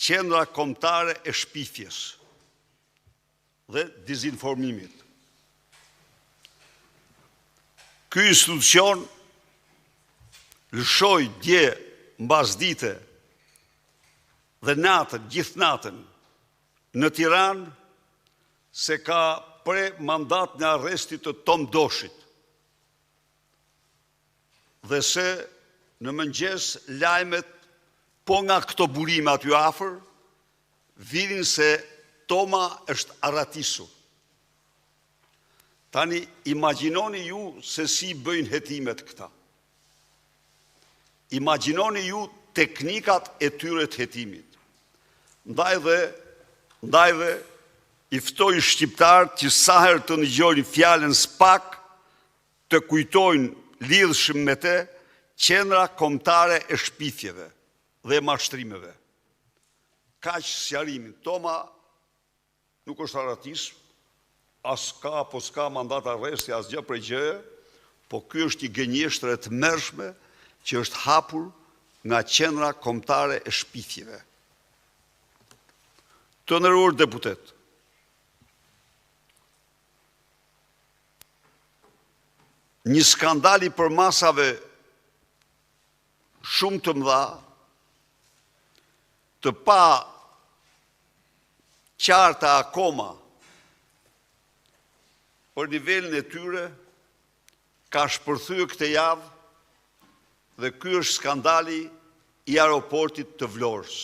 Qendra Kombëtare e Shpifjes dhe Dezinformimit. Ky institucion lëshoi dje mbasdite dhe natën, gjithë natën, në Tiranë se ka pre mandatin e arrestit të Tom Doshit dhe se në mëngjes lajmet po nga këto burime aty afër vinin se Toma është arratisur. Tani imagjinoni ju se si bëjnë hetimet këta. Imagjinoni ju teknikat e tyre të hetimit. Ndaj dhe, ndaj dhe i ftoj shqiptarët që sa herë të dëgjojnë fjalën SPAK të kujtojnë lidhshëm me te Qendra Kombëtare e Shpifjeve dhe e Mashtrimeve. Kaq sqarimin. Toma Nuk është arratis, as ka apo s'ka mandat arresti, asgjë prej gjëje, po ky është një gënjeshtër e tmerrshme që është hapur nga Qendra Kombëtare e Shpifjeve. Të nderuar deputetë, një skandal i përmasave shumë të mëdha, të paqarta akoma për nivelin e tyre, ka shpërthyer këtë javë dhe ky është skandali i aeroportit të Vlorës.